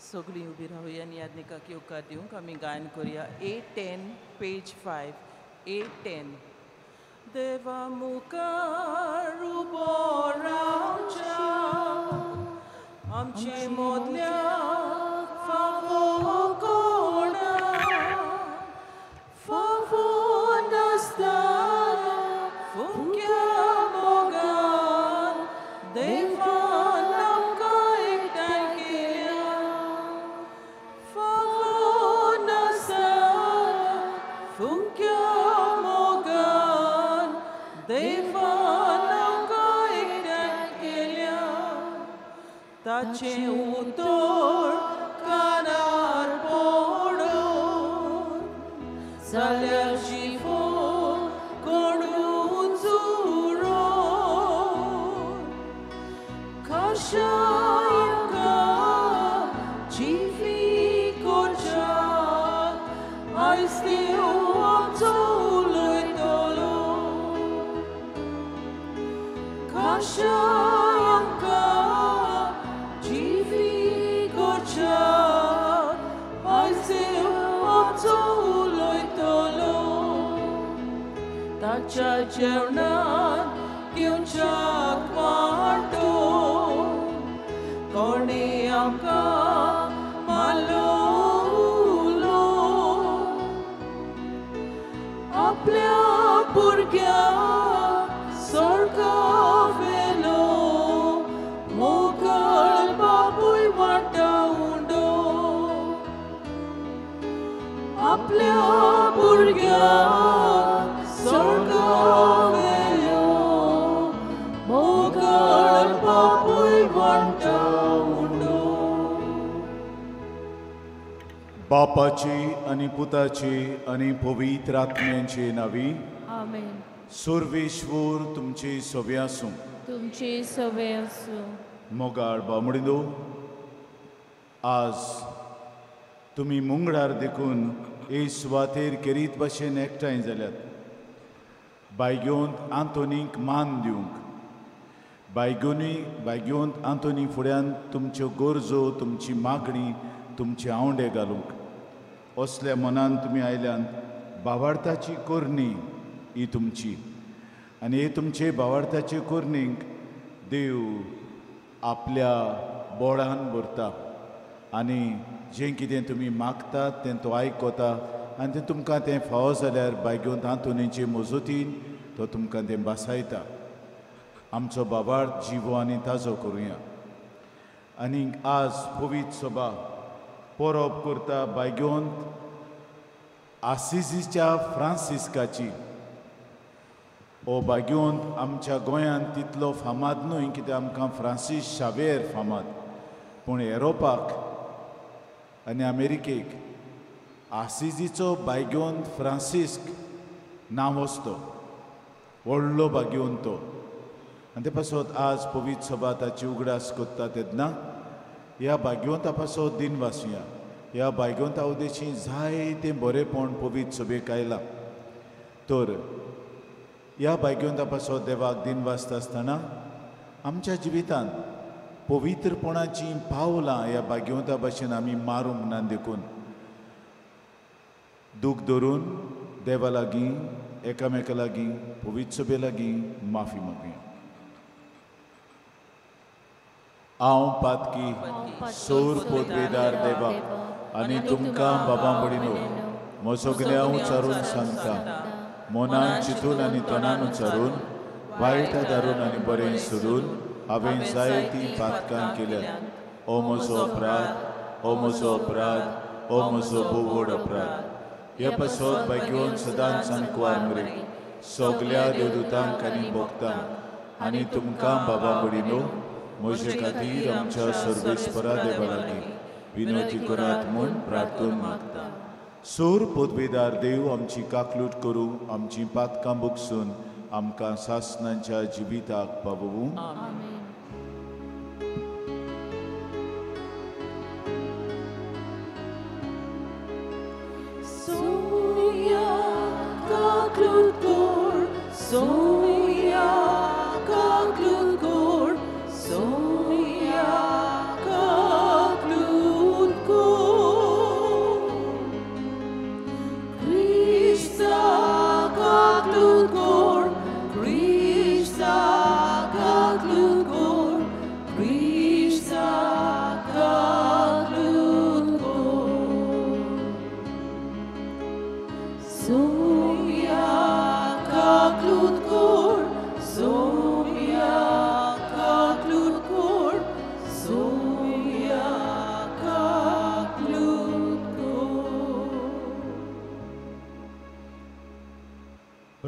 सगळीं उबी रावया आनी यादनिकाक येवकार दिवंक आमी गायन करुया. 810 पेज 5 810. देवा मुखार उबो रावच्या आमचे मोदल्या फावो कोणा फावो नासतना फुक्या मोगान देवान आमकां एकठांय केल्या. फावो नासतना फुक्या मोगान देवान आमकां एकठांय केल्या. ताचें उतर कानार पडून जाल्यार जिवो कोणूच उरोन खाशा आमकां जिवी करच्याक आयज देव आमचो उलयतलो. खाशा आमकां जिवी करच्याक आयज देव आमचो उलयतलो. ताच्या जेवणान घेवच्याक वांटो कोणें आमकां मारलो उलो. आपल्या भुरग्याक स्वर्गा व्हेलो मोगळ बापूय वांटा उंडो. आपल्या भुरग्याक स्वर्गा व्हेलो मोगळ बापूय वांटा उंडो. बापाची आनी पुताची आनी पवित्र आत्म्यांची नावी. आमेन. सुर्वेश्वर तुमची सवे आसूं. तुमची सवे आसूं. मोगाळ बामडिंदो, आज तुमी मुंगडार देखून हे सुवातेर केरीत भाशेन एकठांय जाल्यात. बायगेवंत आंतोनीक मान दिवंक, बायगेवंत आंतोनी फुड्यान तुमच्यो गरजो, तुमची मागणी, तुमचे आंवडे घालूंक असल्या मनान तुमी आयल्यान. बावार्थाची करणी ही तुमची आनी हे तुमचे बावार्थाचे करणीक देव आपल्या बोळान भरता आनी जें कितें तुमी मागतात तें तो आयकता आनी तें तुमकां तें फावो जाल्यार बायगेवंत आंतोनीचे मजतीन तो तुमकां तें भासायता. आमचो बाबार्थ जिवो आनी ताजो करुया. आनी आज पवित्र सभा परब करता बायगेवंत आसिजीच्या फ्रांसिस्काची. हो बायगेवंत आमच्या गोंयांत तितलो फामाद न्हय कित्याक आमकां फ्रांसीस शावेर फामाद, पूण एरोपाक आनी अमेरिकेक आसिजीचो बायगेवंत फ्रांसिस्क नांव वचतो, व्हडलो बायगेवंत तो. आनी ते पासत आज पवित्र सभा ताची उगडास करता तेन्ना ह्या बायगेवंता पासत दिन वाचुया. ह्या बायगेवंता उदेशी जायतें बरेंपण पवित्र सभेक आयलां. तर ह्या बायगेवंता पासत देवाक दिन वाचता आसतना आमच्या जिवितांत पवित्रपणाचीं पावलां ह्या बायगेवंता भाशेन आमी मारूंक ना देखून दूख धरून देवा लागीं, एकामेका लागीं, पवित्र सभे लागीं माफी मागुया. हांव पातकी सोर पोदवेदार देवा आनी तुमकां बाबा भयणीनो म्हजो गुन्यांव उच्चारून सांगता. मनान चिंतून आनी तणान उच्चारून, वायट धारून आनी बरें सोडून हांवें जायतीं पातकां केल्यात. ओ म्हजो अपराध, ओ म्हजो अपराध, ओ म्हजो भोव व्हड अपराध. हे पासत बायगेवन सदांच आनी कुवार मरे सगल्या देवदूतांक आनी भोगतांक आनी तुमकां बाबा भयणीनो म्हजे खातीर आमच्या सर्वेस्परा देवा लागीं विनवती करात म्हूण प्रार्थून मागता. सोर पदवेदार देव आमची काकलूट करूं, आमची पातकां भोगसून आमकां सासणांच्या जिविताक पावोवूं. सोया काकलूट कर, सोया काकलूट कर, सोया काकलूट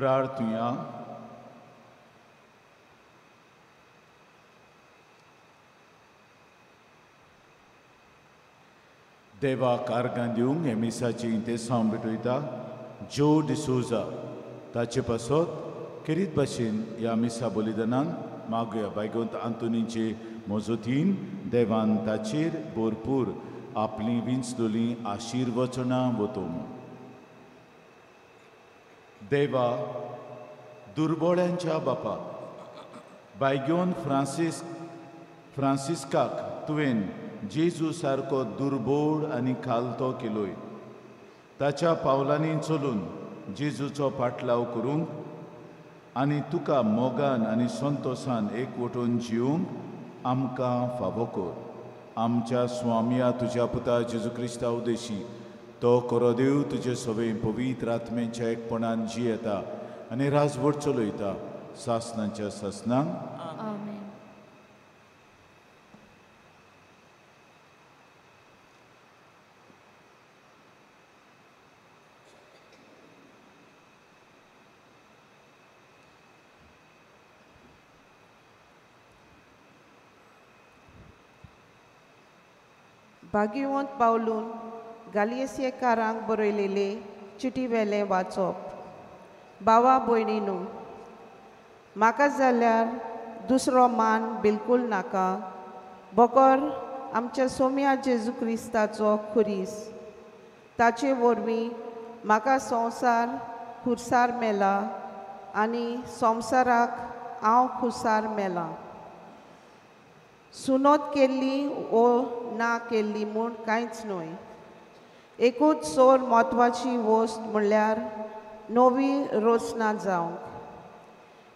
प्रार्थुया. देवा कारगां दिवंक हे मिसाची इंतेसांव भेटयता ज्यो डिसोजा ताचे पासत खेरीत भाशेन ह्या मिसा बलिदानान मागुया. बायगोंत आंतोनीचे मजतीन देवान ताचेर भरपूर आपली विंचलोली आशिर्वचनां वतोवं. देवा दुर्बोळ्यांच्या बापा बायगोन फ्रांसिस्काक तुवें जेजू सारको दुर्बोळ आनी खालतो केलोय. ताच्या पावलांनी चलून जेजूचो पाटलाव करूंक आनी तुका मोगान आनी संतोसान एकवटून जिवंक आमकां फावो कर. आमच्या स्वामया तुज्या पुता जेजू क्रिस्ता उदेशी तो करो देव तुजे सवे पवित्र आत्म्यांच्या एकपणान जियेता आनी राजवट चलयता सासनाच्या सासनांक. आमेन. भाग्यवंत पावलून गालियेकारांक बरयलेले चिटी वेलें वाचप. बावा भयणीनू, म्हाका जाल्यार दुसरो मान बिलकूल नाका बगर आमच्या सोम्या जेजू क्रिस्ताचो खुरीस. ताचे वरवीं म्हाका संवसार खुरसार मेला आनी संवसाराक हांव खुरसार मेला. सुनोत केल्ली वो ना केल्ली म्हूण कांयच न्हय. एकूच चड म्हत्वाची वस्त म्हणल्यार नवी रचना जावंक.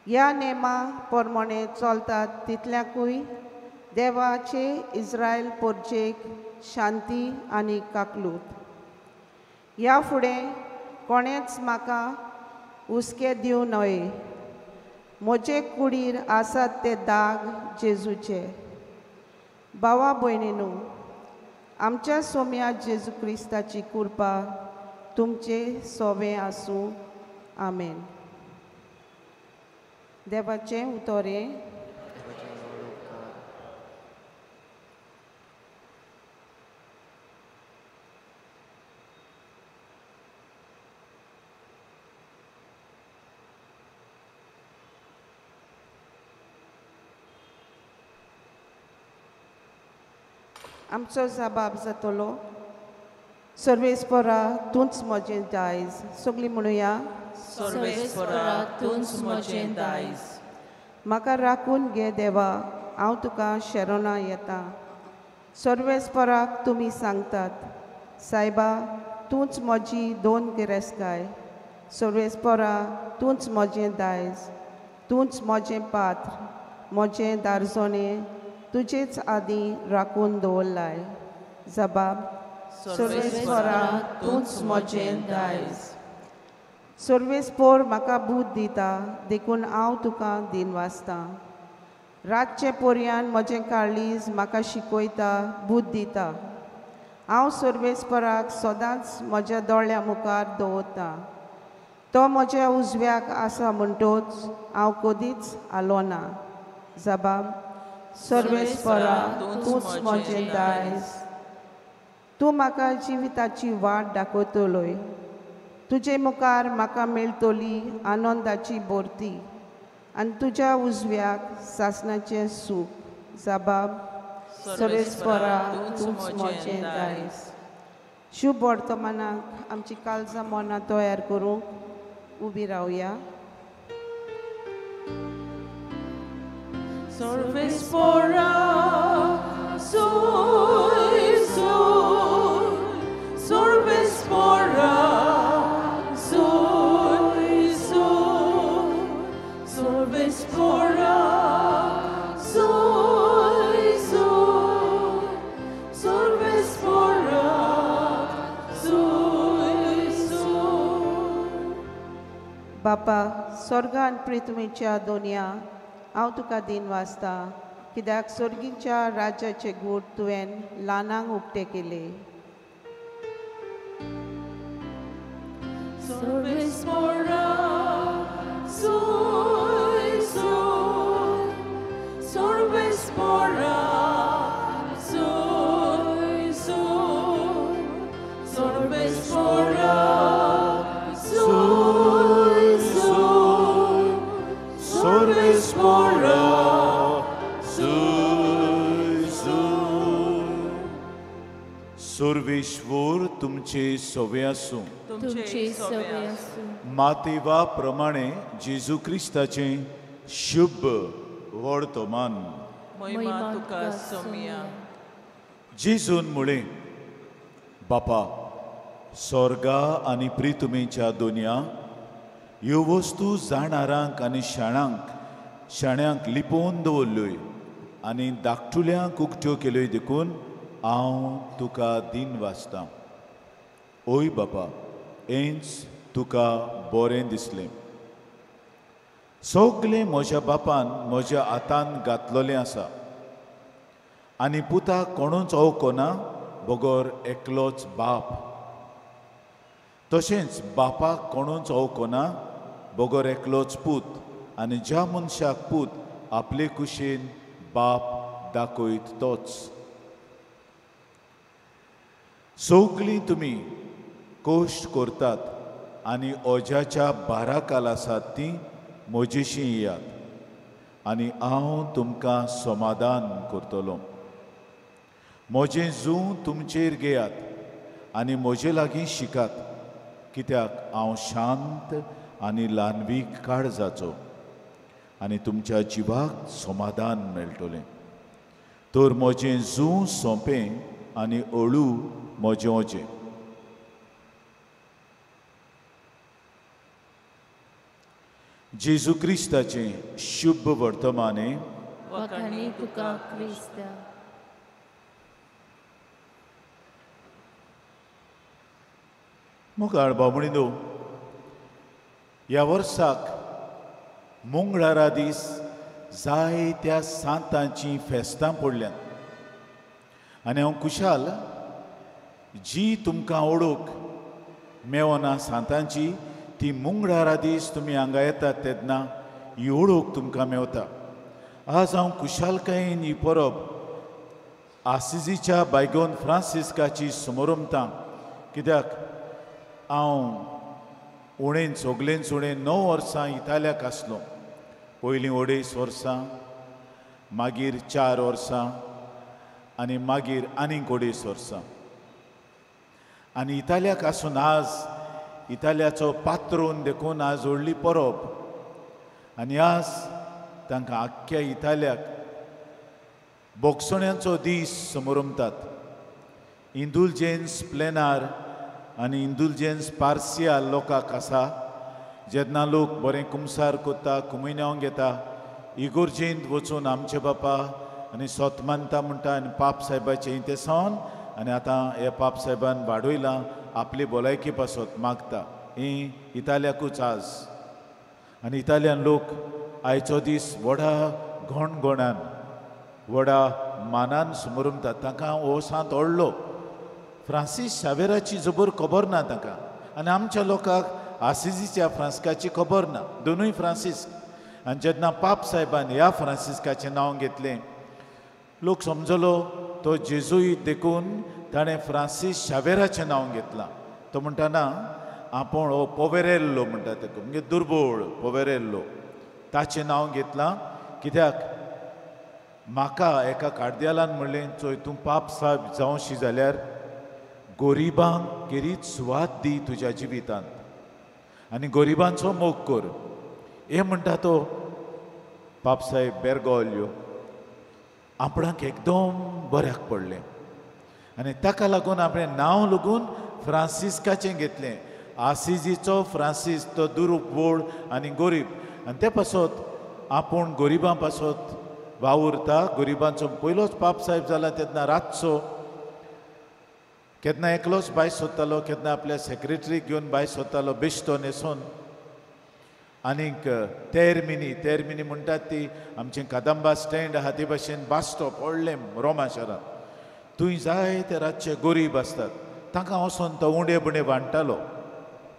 ह्या नेमा प्रमाणे चलतात तितल्याकूय देवाचे इस्रायल पोरजेक शांती आनी काकलूत. ह्या फुडें कोणेंच म्हाका हुस्के दिवं नये. म्हजे कुडीर आसात ते दाग जेजूचे. बावा भयणीनू, आमच्या सोम्या जेजू क्रिस्ताची कृपा तुमचे सोवे आसूं. आमेन. देवाचें उतरें. आमचो जबाब जातलो. सर्वेस्परा तूंच म्हजें दायज. सगळीं म्हणुया. सर्वेस्परा तूंच म्हजें दायज. म्हाका राखून घे देवा, हांव तुका शरणा येता. सर्वेस्पराक तुमी सांगतात, सायबा तूंच म्हजी दोन गिरेस्तकाय. सर्वेस्परा तूंच म्हजें दायज, तूंच म्हजें पात्र, म्हजें दारजोणें तुजेच आदीं राखून दवरलाय. जबाब. सर्वेस्परा तूंच म्हजें दायज. सर्वेस्पोर म्हाका बूद दिता देखून हांव तुका दिनवासतां. रातचे पोरयान म्हजें काळीज म्हाका शिकयता, बूद दिता. हांव सर्वेस्पराक सदांच म्हज्या दोळ्या मुखार दवरतां. तो म्हज्या उजव्याक आसा म्हणटोच हांव कदीच आलो ना. जबाब. सर्वेस्परा तूंच म्हजें दायज. तूं म्हाका जिविताची वाट दाखयतलोय. तुजे मुखार म्हाका मेळटली आनंदाची भरती आनी तुज्या उजव्याक सासणाचें सूख. जबाब. सर्वेस्परा तूंच म्हजें दायज. शुभ वर्तमानाक आमची काळजां मनां तयार करूंक उबी रावया. सर्वेस्परा sui sui, सर्वेस्परा sui sui, सर्वेस्परा sui sui, सर्वेस्परा sui sui. बापा स्वर्गान पृथ्वीच्या दोनया हांव तुका दिनवासता कित्याक स्वर्गीच्या राज्याचे गूट तुवें ल्हानांक उक्ते केले. सर्वेस्परा सर्वेश्वर तुमचे सवे आसूं। तुमचे सवे आसूं। मातेवा प्रमाणे जेजू क्रिस्ताचें शुभ वर्तमान। महिमा तुका सोमिया। जेजून म्हळें, बापा, स्वर्गा आनी प्रितुमेच्या दोनया ह्यो वस्तू जाणारांक आनी शाण्यांक लिपोवन दवरल्योय आनी धाकटुल्यांक उक्त्यो केल्योय देखून हांव तुका दिन वाचतां। ओय बापा, हेंच तुका बरें दिसलें। सगलें म्हज्या बापान म्हज्या हातान घातलेलें आसा आनी पुताक कोणूच ओळखना बगर एकलोच बाप, तशेंच बापाक कोणूच ओळखना बगर एकलोच पूत, आनी ज्या मनशाक पूत आपले कुशीन बाप दाखयत तोच। सगलीं तुमी कश्ट करतात आनी ओज्याच्या बाराकाल आसात ती म्हजेशी येयात आनी हांव तुमकां समाधान करतलो। म्हजें जूं तुमचेर घेयात आनी म्हजे लागीं शिकात, कित्याक हांव शांत आनी ल्हानवीक काळजाचो आनी तुमच्या जिवाक समाधान मेळटलें। तर म्हजें जूं सोंपें आनी अळू म्हजें ओजें। जेजू क्रिस्ताचें शुभ वर्तमाने। वखाणी तुका क्रिस्ता। मोगाळ बाबणीनो, ह्या वर्साक मंगळारा दीस जायत्या सांतांचीं फेस्तां पडल्यांत आनी हांव खुशाल जी तुमकां ओळख मेवना सांतांची ती मंगळारा दीस तुमी हांगा येतात तेन्ना ही ओळख तुमकां मेवता। आज हांव खुशालकायेन ही परब आसिजीच्या बायगोन फ्रांसिस्काची समोरमतां, कित्याक हांव उणेन सगळेन उणें 9 वर्सां इतालियाक आसलो। पयलीं 2.5 वर्सां, मागीर 4 वर्सां आनी मागीर आनीक 2.5 वर्सां। आनी इतालियाक आसून आज इतालियाचो पात्रोन देखून आज व्हडली परब आनी आज तांकां आख्ख्या इतालियाक बोगसोण्यांचो दीस समोरमतात। इंदुलजेन्स प्लेनार आनी इंदुलजेन्स पार्सियाल लोकांक आसा, जेन्ना लोक बरें कुमसार कोत्ता, कुमिन्यांव घेता, इगोर्जेंत वचून आमचे बापा आनी सोत मानता म्हणटा आनी पाप साहेबाचें तें सावन आनी आतां ह्या पाप साहेबान वाडयलां आपली भलायकी पासत मागता। ही इतालियाकूच आज आनी इतालियन लोक आयचो दीस व्हडा घणघणान व्हडा मानान समोरमतात। तांकां हो सांत व्हडलो फ्रांसीस शावेराची जबर खबर ना तांकां आनी आमच्या लोकांक आसिजीच्या फ्रांसिस्काची खबर ना, दोनूय फ्रांसिस्क। आनी जेन्ना पाप साहेबान ह्या फ्रांसिस्काचें नांव घेतलें लोक समजलो तो जेजुईत देखून ताणें फ्रांसीस शावेराचें नांव घेतलां। तो म्हणटा ना आपूण हो पोवेरेल्लो म्हणटा ताका, म्हणजे दुर्बळ पोवेरेल्लो ताचें नांव घेतलां, कित्याक म्हाका एका कार्द्यालान म्हणलें, चोय तूं पाप साहेब जावशी जाल्यार गोरिबांक खेरीत सुवात दी तुज्या जिवितांत आनी गोरिबांचो मोग कर। हें म्हणटा तो पाप साहेब बेरगोल्यो आपणाक एकदम बऱ्याक पडलें आनी ताका लागून आपणें नांव लागून फ्रांसिस्काचें घेतलें। आसिजीचो फ्रांसीस तो दुर्बळ आनी गोरीब आनी ते पासत आपूण गोरिबां पासत वावुरता। गोरिबांचो पयलोच पाप साहेब जाला तेन्ना रातचो केन्ना एकलोच भायर सोदतालो, केन्ना आपल्या सेक्रेटरीक घेवन भायर सोदतालो बेश्टो न्हेसून। आनीक तेरमिनी म्हणटात ती आमचें कादंबा स्टँड आहा ते भाशेन बस स्टॉप व्हडलें रोमा शारांत, थंय जायते रातचे गोरीब आसतात तांकां वचोन तो उंडे बुंडे वांट्टालो।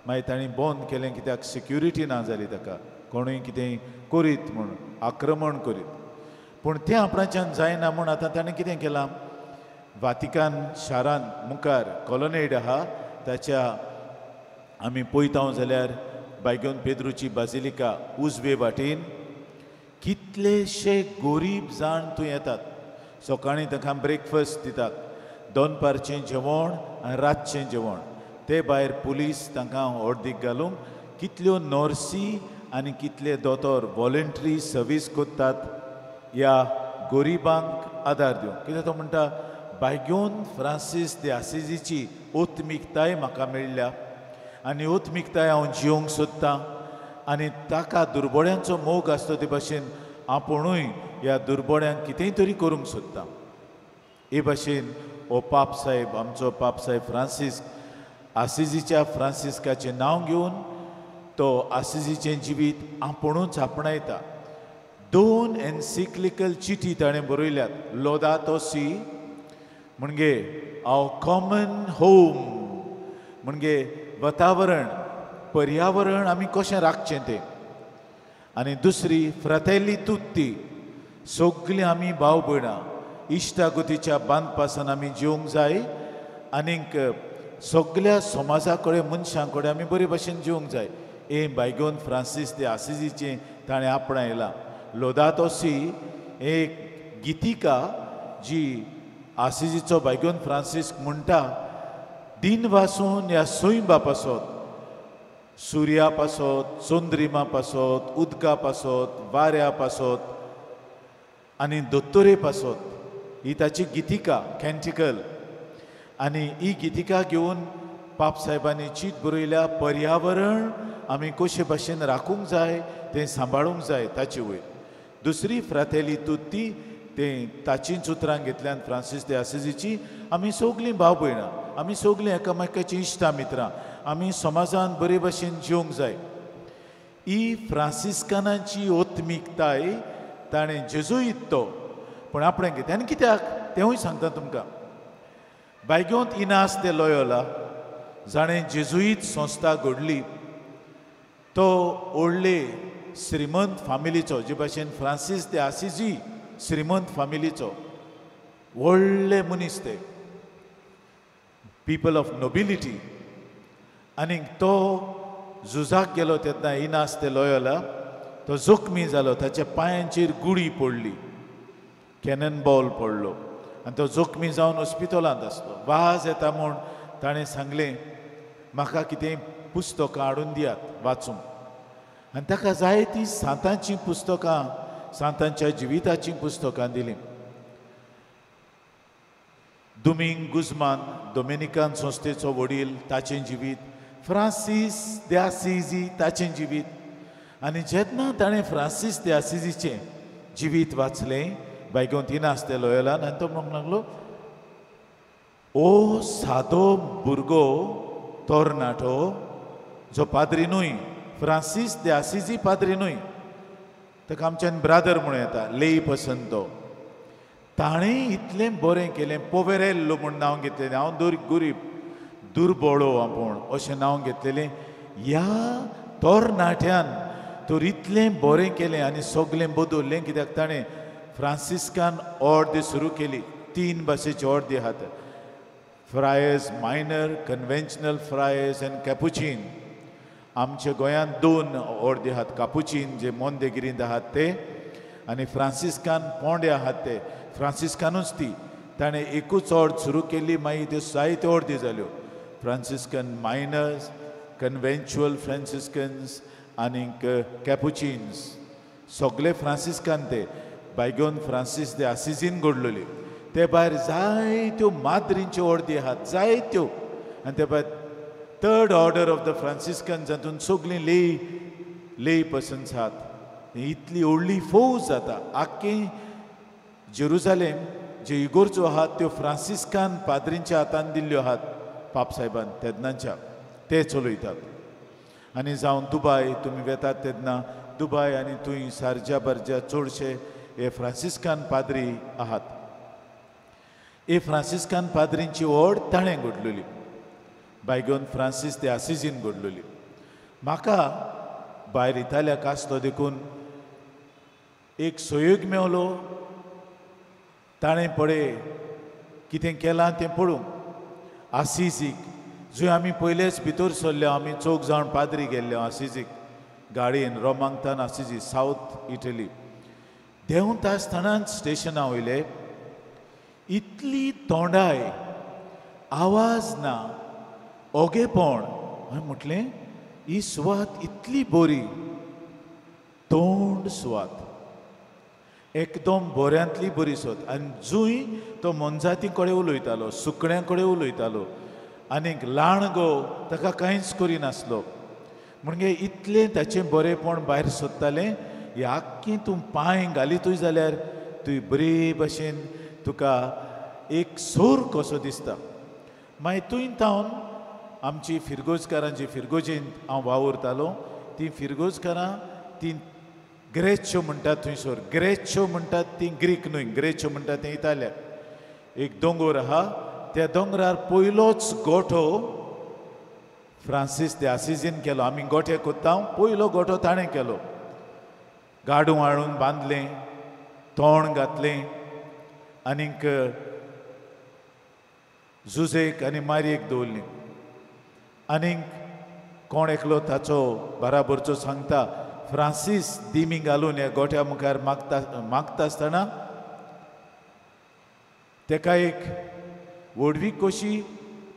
मागीर तांणी बंद केलें कित्याक सिक्युरिटी ना जाली ताका, कोणूय कितें करीत म्हूण आक्रमण करीत। पूण तें आपणाच्यान जायना म्हूण आतां ताणें कितें केलां, वातिकान शारांत मुखार कॉलोनेड आहा ताच्या आमी पळयता जाल्यार बायगोन पेद्रूची बाजिलिका उजवे वाटेन कितलेशे गोरीब जाण थंय येतात। सकाळीं तांकां ब्रेकफास्ट दितात, दनपारचें जेवण आनी रातचें जेवण. ते भायर पुलीस तांकां ऑर्दीक घालूंक कितल्यो नर्सी आनी कितले दोतोर वॉलंटरी सर्वीस करतात ह्या गरिबांक आदार दिवंक. कित्याक तो म्हणटा बायगोन फ्रांसीस दे आसिजीची ओत्मिकताय म्हाका मेळ्ळ्या आनी ओत्मिकताय हांव जिवंक सोदतां आनी ताका दुर्बोड्यांचो मोग आसतो ते भाशेन आपुणूय ह्या दुर्बोड्यांक कितेंय तरी करूंक सोदता. हे भाशेन हो पाप साहेब आमचो पाप साहेब फ्रांसीस आसिजीच्या फ्रांसिस्काचें नांव घेवन तो आसिजीचें जिवीत आपुणूच आपणायता. 2 एन्सिक्लिकल चिटी ताणें बरयल्यात. लोदातो सी म्हणजे our common home म्हणजे वातावरण पर्यावरण आमी कशें राखचें तें, आनी दुसरी फ्रातेली तुत्ती सगळीं आमी भाव भयणां इश्टागतीच्या बांदपासान आमी जिवंक जाय आनीक सगळ्या समाजा कडेन मनशां कडेन आमी बरे भशेन जिवंक जाय. हे बायगोन फ्रांसीस दे आसिजीचें ताणें आपणायलां. लोदातो सी एक गितिका जी आसिजीचो बायगोन फ्रांसीस म्हणटा दिन वासून ह्या सैमा पासत सुर्या पासत चंद्रिमा पासत उदका पासत वाऱ्या पासत आनी दोतोरे पासत ही ताची गितिका कॅन्टिकल. आनी ही गितिका घेवन पाप साहेबांनी चीट बरयल्या पर्यावरण आमी कशे भाशेन राखूंक जाय तें सांबाळूंक जाय ताचे वयर. दुसरी फ्रातेली तुत्ती तें ताचींच उतरां घेतल्यान फ्रांसीस दे आसिजीची आमी सगळीं भाव भयणां आमी सगळीं एकामेकाचीं इश्टां मित्रां आमी समाजान बरे भाशेन जिवंक जाय. ही फ्रांसिस्कानाची ओत्मिकताय ताणें जेजुईत तो पूण आपणें घेतलें. आनी कित्याक तेंवूय सांगता तुमकां. बायगोंत इनास दे लोयोला जाणें जेजुईत संस्था घडली तो व्हडले श्रीमंत फामिलीचो जे भाशेन फ्रांसीस दे आसिजी श्रीमंत फामिलीचो व्हडले मनीस ते पीपल ऑफ नोबिलिटी. आनीक तो झुजाक गेलो तेन्ना इनास दे लोयोला तो जखमी जालो, ताच्या पांयांचेर गुळी पडली, कॅनन बॉल पडलो आनी तो जखमी जावन हॉस्पिटलांत आसलो. वाज येता म्हूण ताणें सांगलें म्हाका कितें पुस्तकां हाडून दियात वाचूंक. आनी ताका जायतीं सांतांचीं पुस्तकां सांतांच्या जिविताचीं पुस्तकां दिलीं. दुमींग गुजमान डोमिनिकान संस्थेचो वडील ताचें जिवीत, फ्रांसीस दे आसिजी ताचें जिवीत. आनी जेन्ना ताणें फ्रांसीस दे आसिजीचें जिवीत वाचलें बायगोन इनास दे लोयोलान आनी तो म्हणूंक लागलो ओ सादो भुरगो तरणाटो जो पाद्री न्हय, फ्रांसीस दे आसिजी पाद्री न्हय, ताका आमच्यान ब्रादर म्हणूं येता, लेई पसंत तो, ताणें इतलें बरें केलें पोवेरेल्लो म्हूण नांव घेतलेलें, हांव गरीब दुर्बळो आपूण अशें नांव घेतलेलें, ह्या तरणाट्यान तर इतलें बरें केलें आनी सगळें बदललें. कित्याक ताणें फ्रांसिस्कान ऑर्द सुरू केली, 3 भाशेची ऑर्द आहात, friars minor, conventual friars आनी कॅपुचीन. आमच्या गोंयांत 2 ऑर्दी आहात, कापुचीन जे मोंदेगिरींत आहात ते आनी फ्रांसिस्कान पोंडे आहात ते, फ्रांसिस्कानूच ती. ताणें एकूच ऑर्द सुरू केली, मागीर त्यो जायत्यो ऑर्दी जाल्यो, फ्रांसिस्कन मायनर्स, कन्व्हेंच्युअल फ्रांसिस्कन्स आनीक कॅपुचीन्स, सगळे फ्रांसिस्कान ते बायगोन फ्रांसीस दे आसिजीन घडलेली. ते भायर जायत्यो माद्रींच्यो ऑर्दी आहात जायत्यो, आनी ते भायर third order of the Franciscan जातून सगळीं लेई लेई पर्सन्स आहात. इतली व्हडली फौज जाता आख्खें जेरुजालेम जे इगोर्जो आहात त्यो फ्रांसिस्कान पाद्रींच्या हातान दिल्ल्यो आहात पाप साहेबान तेन्नाच्या, ते चलयतात. आनी जावन दुबाय तुमी वेतात तेन्ना दुबाय आनी थंय सारज्या बारज्या चडशे हे फ्रांसिस्कान पाद्री आहात. हे फ्रांसिस्कान पाद्रींची ओड ताणें घडलेली, बायगोन फ्रांसीस दे आसिजीन घडलेली. म्हाका भायर इतालियाक आसलो देखून एक सहयोग मेवलो, ताणें पळय कितें केलां तें पळोवंक. आसिजीक जंय आमी पयलेच भितर सरले, आमी चौग जावन पाद्री गेल्ले आसिजीक गाडयेन, रोमांगतान आसिजी सावथ इटली. देंवता आसतनाच स्टेशना वयले इतली तोंडाय आवाज ना, ओगेपण. हांवें म्हटलें ही सुवात इतली बरी, तोंड सुवात, एकदम बऱ्यांतली बरी सुवात. आनी जूय तो मोनजाती कडेन उलयतालो, सुकण्यां कडेन उलयतालो, आनीक ल्हान गो ताका कांयच करिनासलो. म्हणजे इतलें ताचें बरेंपण भायर सोदतालें. हे आख्खें तूं पांय घालितूय जाल्यार तुवें बरे भशेन तुका एक सोर कसो दिसता. मागीर थंय तावन आमची फिरगोजकारांची फिरगोजेंत हांव वावुरतालो. ती फिरगोजकारां ती ग्रेच्यो म्हणटात थंयसर, ग्रेच्यो म्हणटात ती ग्रीक न्हय, ग्रेच्यो म्हणटात तें इतालियाक. एक दोंगोर आहा, त्या दोंगरार पयलोच गोठो फ्रांसीस दे आसिजीन केलो. आमी गोठे कोत्ता, पयलो गोठो ताणें केलो. गाडू हाडून बांदलें, तोंड घातलें, आनीक जुजेक आनी मारयेक दवरली. आनीक कोण एकलो ताचो बराबरचो सांगता, फ्रांसीस दिमी घालून ह्या गोठ्या मुखार मागता मागता आसतना तेका एक व्हडवी कशी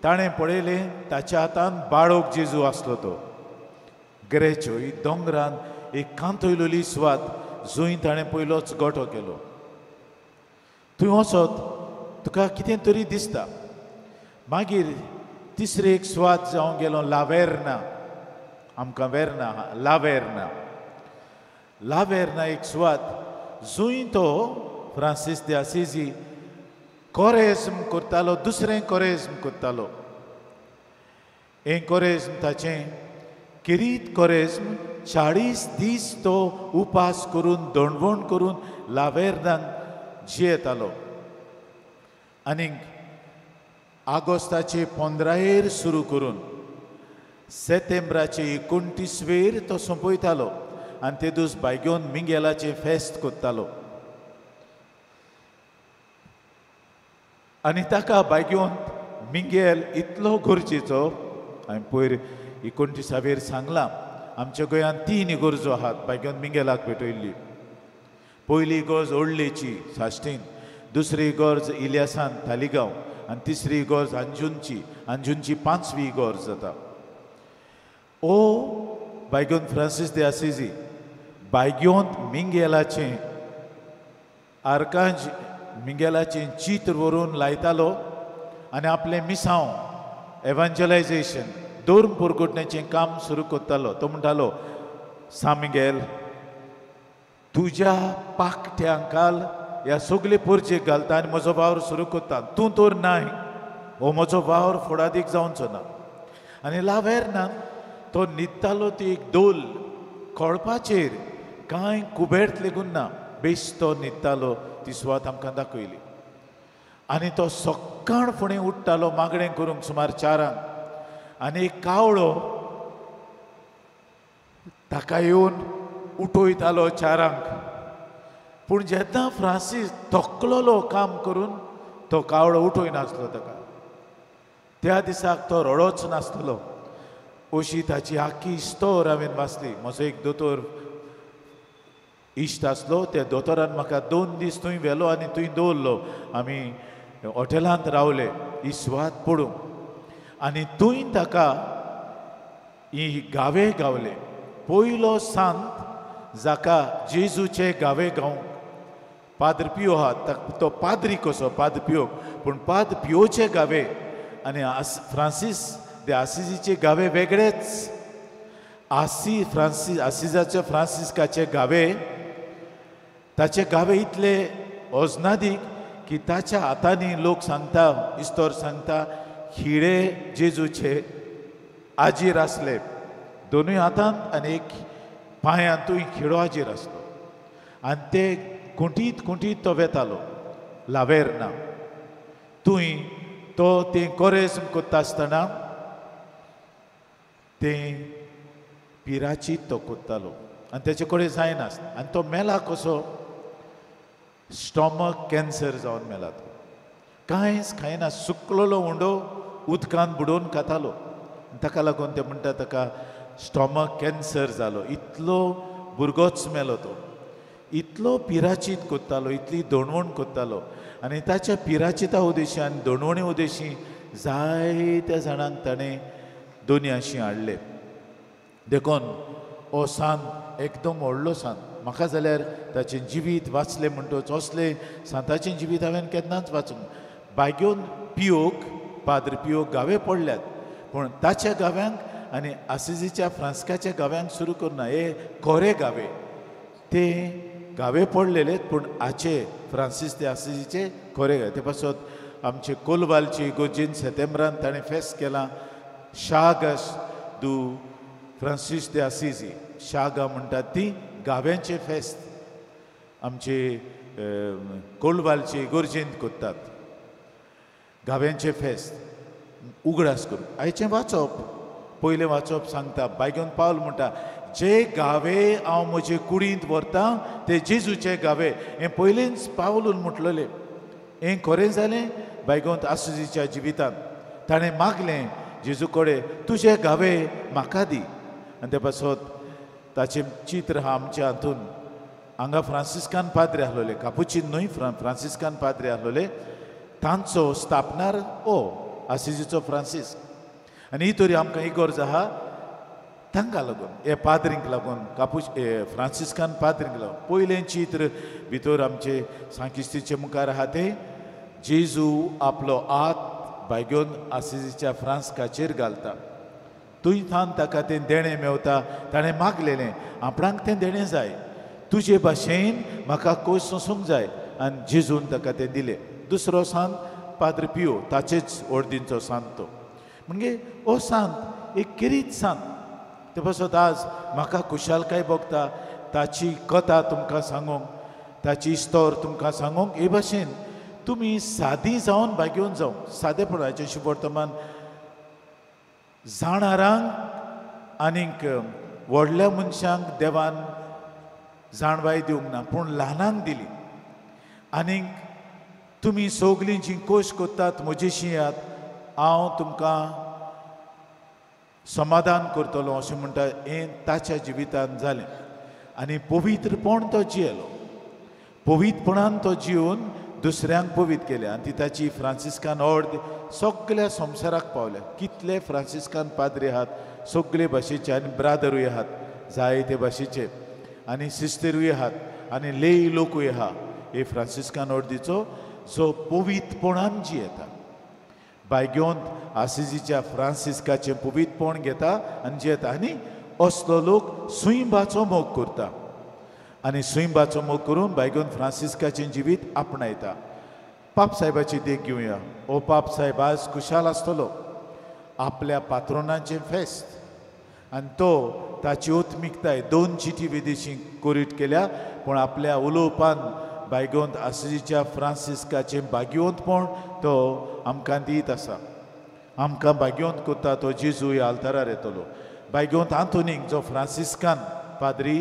ताणें पळयलें, ताच्या हातान बाळोक जेजू आसलो. तो ग्रेच्यो ही दोंगरान एक कांतयलोली सुवात जंय ताणें पयलोच गोठो केलो. थंय वचत तुका कितें तरी दिसता. मागीर तिसरी एक सुवात जावं गेलो, लावेर्ना. आमकां वेर्ना, लावेर्ना, लावेर्ना एक सुवात जंय तो फ्रांसीस दे आसिजी कोरेज्म करतालो, दुसरें कोरेज्म करतालो. हें कोरेज्म ताचें किरीत कोरेज्म 40 दीस तो उपास करून दणवण करून लावेर्नाक जियेतालो. आनीक आगोस्ताचे 15 सुरू करून सेतेंब्राचे 29 तो सोंपयतालो. आनी ते दीस बायगेवन मिंगेलाचें फेस्त करतालो. आनी ताका बायगेवन मिंगेल इतलो गरजेचो. हांवें पयर 29 सांगलां, आमच्या गोंयांत 3 इगर्जो आहात बायगेवन मिंगेलाक भेटयल्ली. पयली इगर्ज ओडलेची साश्टीन, दुसरी इगर्ज इलियासान तालिगांव, आनी तिसरी इगर्ज अंजुनची. अंजुनची 5वी इगर्ज जाता. ओ बायगोन फ्रांसीस दे आसिजी बायगोन मिंगेलाचें आर्कांज मिंगेलाचें चित्र व्हरून लायतालो आनी आपलें मिसांव एवांजलायजेशन धर्म पुरगुटण्याचें काम सुरू करतालो. तो म्हणटालो, सा मिंगेल तुज्या पाकट्यांकाल ह्या सगळे पोरचेक घालता आनी म्हजो वावर सुरू करता, तूं तर नाय, हो म्हजो वावर फुडादीक जावचो ना. आनी लावेर्नान तो न्हिदतालो ती एक दोल खळपाचेर, कांय कुबेर्त लेगून ना, बेश्टो तो न्हिदतालो. ती सुवात आमकां दाखयली. आनी तो सकाळ फुडें उठ्ठालो मागणें करूंक सुमार 4 आनी एक कावळो ताका येवन उठयतालो 4. पूण जेन्ना फ्रांसीस थकलोलो काम करून तो कावळो उठयनासलो ताका. त्या दिसाक तो रडोच नासलो. अशी ताची आख्खी इस्तोर हांवें वाचली. म्हजो एक दोतोर इश्ट आसलो, त्या दोतोरान म्हाका 2 दीस थंय व्हेलो आनी थंय दवरलो. आमी हॉटेलांत रावले ही सुवात पडूंक. आनी थंय ताका ही गावे गावले. पयलो सांत जाका जेजूचे गावे गावंक पाद्र पियो आहा, तो पाद्री कसो पाद्र पियो, पूण पाद्र पियोचे गावे आनी फ्रांसीस दे आसिजीचे गावे वेगळेच. आसी फ्रांसीस आसिजाचे फ्रांसिस्काचे गावे, ताचे गावे इतले ओजनादीक की ताच्या हातांनी लोक सांगता, इस्तोर सांगता, खिळे जेजूचे आजीर आसले, दोनूय हातांत आनी एक पांयांतूय खिळो आजीर आसलो. आनी ते कुंटीत कुंटीत तो वेतालो लावेर्ना. थंय तो तें कोरेज्म करता आसतना तें पिराचीत तो कोत्तालो आनी तेचे कडेन जायनासलें. आनी तो मेला कसो, स्टॉमक कॅन्सर जावन मेला तो. कांयच खायना, सुकलोलो उंडो उदकांत बुडोवन खातालो. ताका लागून ते म्हणटा ताका स्टॉमक कॅन्सर जालो. इतलो भुरगोच मेलो तो. इतलो पिराचीत कोत्तालो, इतली दोणवण कोत्तालो. आनी ताच्या पिराचिता उदेशी आनी दोणवणी उदेशी जायत्या जाणांक ताणें दोनयांशी हाडले. देखून हो सांत एकदम व्हडलो सांत. म्हाका जाल्यार ताचें जिवीत वाचलें म्हणटच असलें सांताचें जिवीत हांवें केन्नाच वाचूंक. बायगेवन पियोक पाद्र पियोक गावे पडल्यात, पूण ताच्या गाव्यांक आनी आसिजीच्या फ्रांस्काच्या गाव्यांक सुरू करुना. हे कोरे गावे, ते गावे पडलेले, पूण आचे फ्रांसीस ते आसिजीचे खोरे गावे. ते पासत आमचे कोलवालची गोजीन सेतेंब्रान ताणें फेस्त केलां शागस दू फ्रांसीस दे आसिजी. शागा म्हणटात ती गाव्यांचें फेस्त आमचे कोलवालचे इगर्जेंत करतात गाव्यांचें फेस्त. उगडास करून आयचें वाचप, पयलें वाचप सांगता बायगेवन पावल म्हणटा जे गावे हांव म्हजे कुडींत व्हरता ते जेजूचे गावे. हें पयलेंच पावलून म्हटलेलें. हें खरें जालें बायगोंत आसुजीच्या जिवितांत. ताणें मागलें जेजू कडेन तुजे गावे म्हाका दी. आनी ते पासत ताचें चित्र आहा आमच्या हातून. हांगा फ्रांसिस्कान पाद्रे आसलेले, कापुचीन न्हय, फ्रांसिस्कान पाद्रे आसलेले. तांचो स्थापनार ओ आसिजीचो फ्रांसीस. आनी ही तरी आमकां इगर्ज आहा तांकां लागून, हे पाद्रींक लागून, कापूच फ्रांसिस्कान पाद्रींक लागून. पयलें चित्र भितर आमचे सांकिस्तीचे मुखार आहा तें जेजू आपलो हात बायगेवन आसिजीच्या फ्रांस्काचेर घालता. थंय थावन ताका तें देणें मेवता. ताणें मागलेलें आपणाक तें देणें जाय, तुजे भाशेन म्हाका कोश सोंसूंक जाय. आनी जेजून ताका तें दिलें. दुसरो सांत पाद्र पियो, ताचेच ओर्दींचो सांत तो. म्हणजे हो सांत एक खेरीत सांत. ते पासत आज म्हाका खुशालकाय भोगता ताची कथा तुमकां सांगूंक, ताची इस्तोर तुमकां सांगूंक. हे भाशेन तुमी सादी जावन भागेवन जावं सादेपणाचें वर्तमान जाणारांक आनीक व्हडल्या मनशांक देवान जाणवाय दिवंक ना, पूण ल्हानांक दिली. आनीक तुमी सगळीं जीं कोश करतात म्हजेशी येयात, हांव तुमकां समाधान करतलो अशें म्हणटा. हें ताच्या जिवितांत जालें. आनी पवित्रपण तो जियेलो, पवित्रपणान तो जिवन दुसऱ्यांक पवित्र केलें. आनी ती ताची फ्रांसिस्कान ऑर्द सगळ्या संवसाराक पावल्या. कितले फ्रांसिस्कान पाद्री आहात सगळे भाशेचे, आनी ब्रादरूय आहात जायते भाशेचे, आनी सिस्टरूय आहात, आनी लेय लोकूय आहा. हे फ्रांसिस्कान ऑर्दीचो जो पवित्रपणान जियेता. बायगेवंत आसिजीच्या फ्रांसिस्काचें पवित्रपण घेता आनी जियेता. आनी असलो लोक सुंयबाचो मोग करता आनी सुंयबाचो मोग करून बायगेवंत फ्रांसिस्काचें जिवीत आपणायता. पाप साहेबाची देख घेवया. ओ पाप साहेब आज खुशाल आसतलो आपल्या पात्रोनाचें फेस्त. आनी तो ताची ओत्मिकताय 2 चिटी विदेशी कोरीट केल्या, पूण आपल्या उलोवपान बायगेवंत आसिजीच्या फ्रांसिस्काचें भाग्यवंतपण तो आमकां दीत आसा. आमकां भाग्यवंत करता तो जेजू ह्या आल्तारार येतलो. बायगेवंत आंतोनीक जो फ्रांसिस्कान पाद्री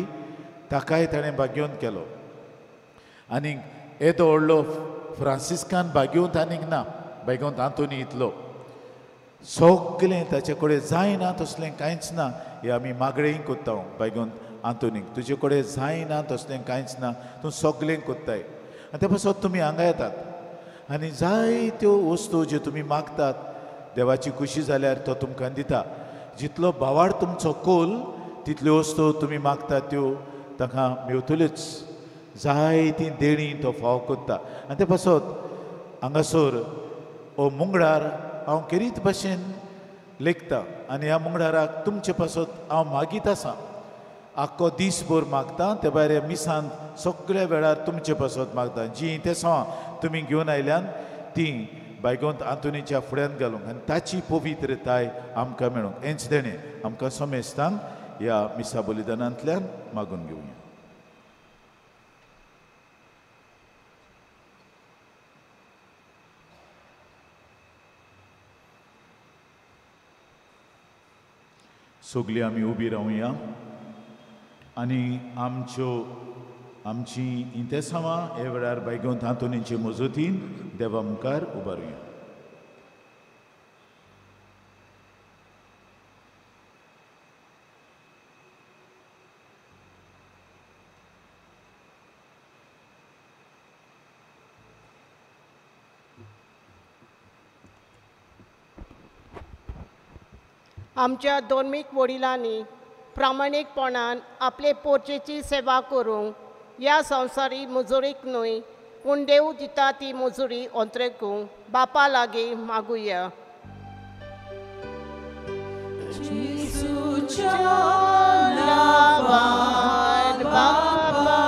ताकाय ताणें भाग्यवंत केलो. आनी येदो व्हडलो फ्रांसिस्कान भाग्यवंत आनीक ना बायगेवंत आंतोनी इतलो. सगळें ताचे कडेन जायना तसलें कांयच ना. हें आमी मागणेंय करता बायगेवंत आंतोनीक, तुजे कडेन जायना तसलें कांयच ना, तूं सगळें करताय. आनी ते पासत तुमी हांगा येतात आनी जायत्यो वस्तू ज्यो तुमी मागतात देवाची खुशी जाल्यार तो तुमकां दिता. जितलो भावार तुमचो कोल तितल्यो वस्तू तुमी मागतात त्यो तांकां मेवतल्योच. जायतीं देणीं तो फाव करता. आनी ते पासत हांगासर हो मुंगडार हांव खेरीत भाशेन लेखता आनी ह्या मुंगडाराक तुमचे पासत हांव मागीत आसा. आख्खो दीसभर मागता, ते भायर मिसांत सगळ्या वेळार तुमचे पासत मागता. जीं तेसांवां तुमी घेवन आयल्यान तीं बायगोंत आंतोनीच्या फुड्यांत घालूंक आनी ताची पवित्रताय आमकां मेळूंक. हेंच देणें आमकां समेस्तांक ह्या मिसा बलिदानांतल्यान मागून घेवया. सगळीं आमी उबी रावया आनी आमच्यो आमची इंतेसांवां हे वेळार बायगोंत आंतोनीचे मजतीन देवा मुखार उबारुया. आमच्या धर्मीक वडिलांनी प्रामाणीकपणान आपले पोर्चेची सेवा करूंक ह्या संवसारी मुजुरीक न्हय पूण देव दिता ती मुजुरी अंतरेकूंक बापा लागीं मागुया. जेजूच्या नांवान बापा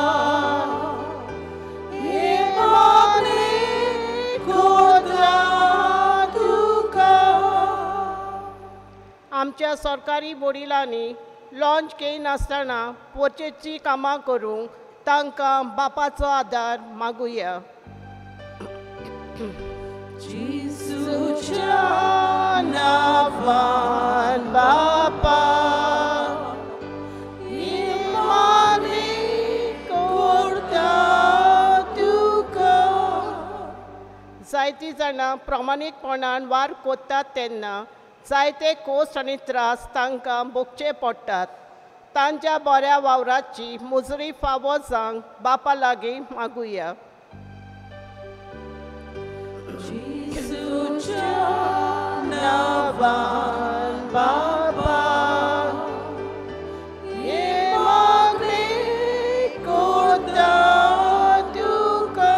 हे मागणें करता तुका. आमच्या सरकारी वडिलांनी लॉन्च घेयनासतना पोर्चेची कामां करूंक तांकां बापाचो आदार मागुया. जेजूच्या नांवान बापा हे मागणें करता तुका. जायतीं जाणां प्रामाणीकपणान वार कोत्तात तेन्ना जायते कोश्ट आनी त्रास तांकां भोगचे पडटात. तांच्या बऱ्या वावराची मुजरी फावो जावंक बापा लागीं मागुया. जेजूच्या नांवान बापा हे मागणें करता तुका.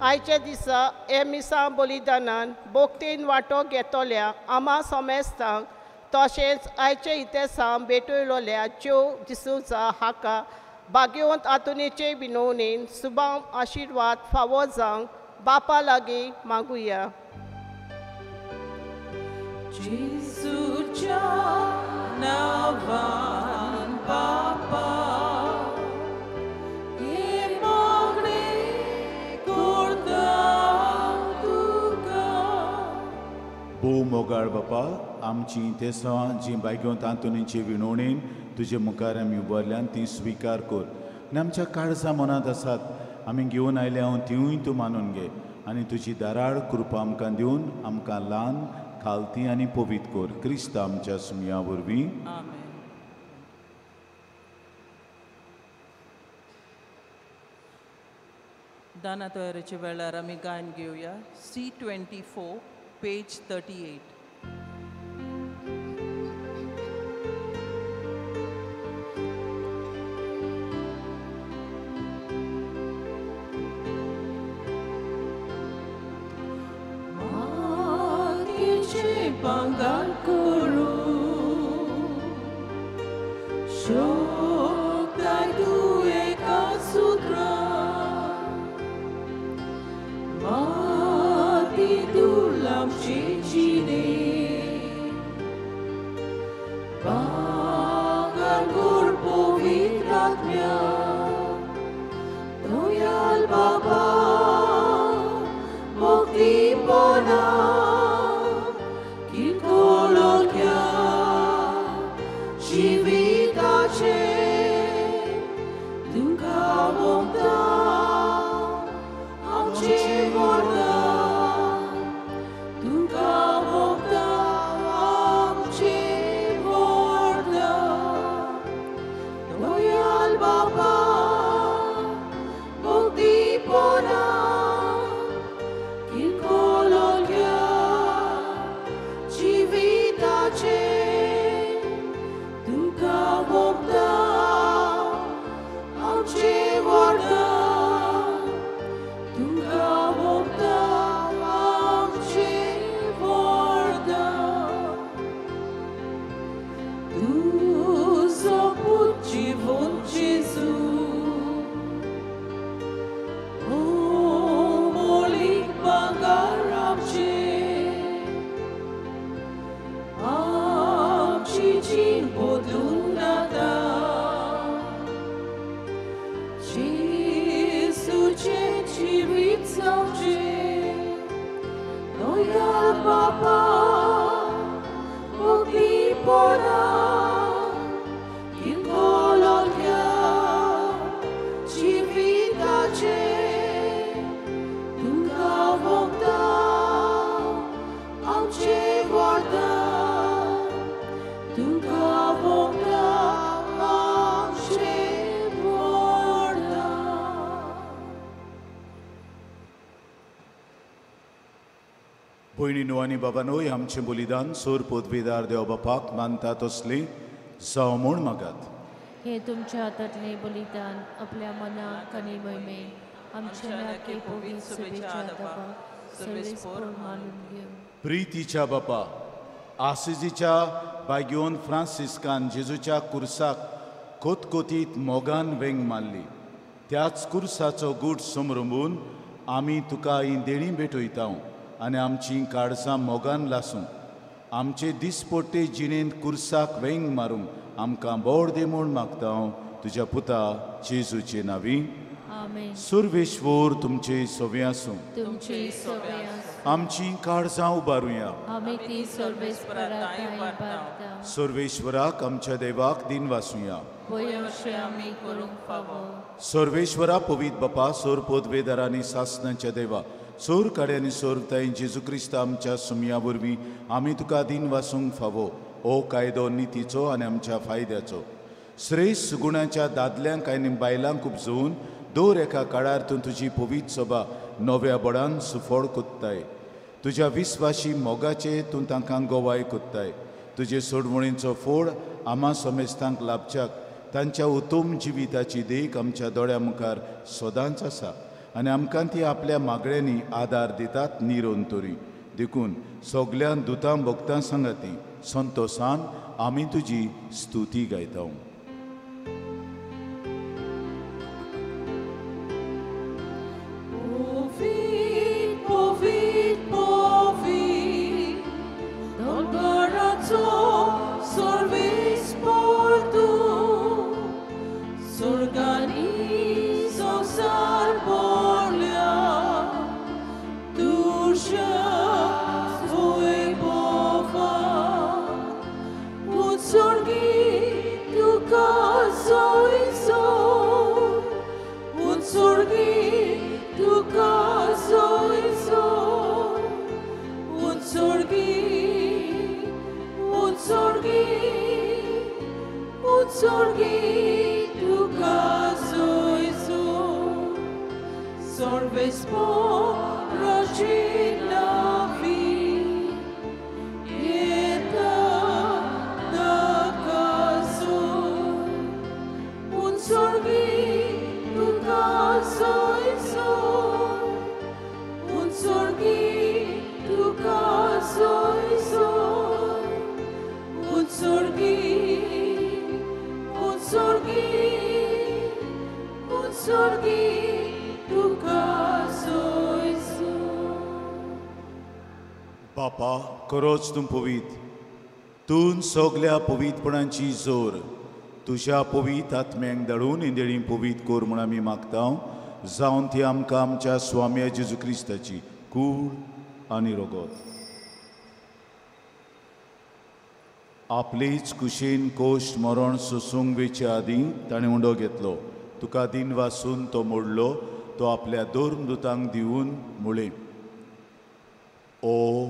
आयच्या दिसा हे मिसां बलिदानान भक्तीन वांटो घेतल्या आमा समेस्तांक तशेंच आयचे इतिहासां भेटयलोल्या ज्यो जिसूचा हाका भाग्यवंत आतुनेचे विनवणेन सुबाव आशिर्वाद फावो जावंक बापा लागीं मागुया. जेजूच्या नांवान बापा हे मागणें करता तुका. भोव मोगाळ बापा, आमची तेसां जी बायगोंत आंतोनीचे विनवणेन तुजे मुखार आमी उबारल्यान ती स्विकार कर आनी आमच्या काळजा मनांत आसात आमी घेवन आयल्या हांव तिवूय तूं मानून घे आनी तुजी दाराळ कृपा आमकां दिवन आमकां ल्हान खालती आनी पवित्र कर. क्रिस्त आमच्या सुमया वरवीं. आमेन. दाना तयारेच्या वेळार आमी गायन घेवया. C24 page 38. भांगर करूं शोकताय तूं एका सुत्रा माती धूळ आमची जिणे भांगर कर पवित्र आत्म्या दयाळ बाबा मुक्तीपणा भयणीनो आनी बाबानोय आमचें बलिदान सोर पदवीदार देव बापाक मानता तसली जावं म्हूण मागात. हे तुमच्या हातांतलें बलिदान आपल्या मनाक आनी महिमेक आमच्या नाके पवित्र सभेच्या बापाक सर्वेस्पोर मानून घेवं. प्रितीच्या बापा, आसिजीच्या बाग्योन फ्रांसिस्कान जेजूच्या कुर्साक कोतकोतीत मोगान वेंग मारली. त्याच कुर्साचो गूट समरंबून आमी तुका ही देणी भेटयता आनी आमची काळजां मोगान लासूं. आमचे दिसपट्टे जिणेंत कुर्साक वेंग मारूंक आमकां बोड दी म्हूण मागता तुज्या पुता जेजूचे नांवी. आमेन. सुर्वेश्वर तुमचे सवे आसूं. तुमचे सवे आसूं. आमची काळजां उबारुया. आमी ती सर्वेस्परा उबारता. सर्वेश्वराक आमच्या देवाक दिन वासुया. वयशे आमी करूंक फावो. सर्वेश्वरा पवित्र बापा, सोर पदवेदार आनी सासणाच्या देवा, सोर काड्यांनी सोरताय जेजू क्रिस्त आमच्या सुमया वरवीं आमी तुका दिन वासूंक फावो. ओ कायदो नितीचो आनी आमच्या फायद्याचो श्रेश्ठ सुगुणाच्या दादल्यांक आनी बायलांक उपजोवन दर एका काळार तूं तुजी पवित्र सभा नव्या बळान सुफळ कोत्ताय. तुज्या विस्वाशी मोगाचे तूं तांकां गवाय कोत्ताय. तुजे सोडवणीचो फोड आमा समेस्तांक लाभच्याक तांच्या उत्तम जिविताची देख आमच्या दोळ्या मुखार सदांच आसा आनी आमकां ती आपल्या मागण्यांनी आदार दितात निरोन तरी. देखून सगल्यान दुतां भक्तां सांगाती संतोसान आमी तुजी स्तुती गायता. बापा, खरोच तूं पवित्र, तूं सगल्या पवित्रपणाची जोर तुज्या पवित्र आत्म्यांक धाडून इंदेळी पवित्र कोर म्हूण आमी मागता. जावन ती आमकां आमच्या स्वाम्या जेजू क्रिस्ताची कूड आनी रगत आपलेच कुशीन कोश्ट मरण सोसूंक वेचे आदीं ताणें उंडो घेतलो. तुका दिन वासून तो मोडलो. तो आपल्या दोन दुतांक दिवन म्हळें, ओ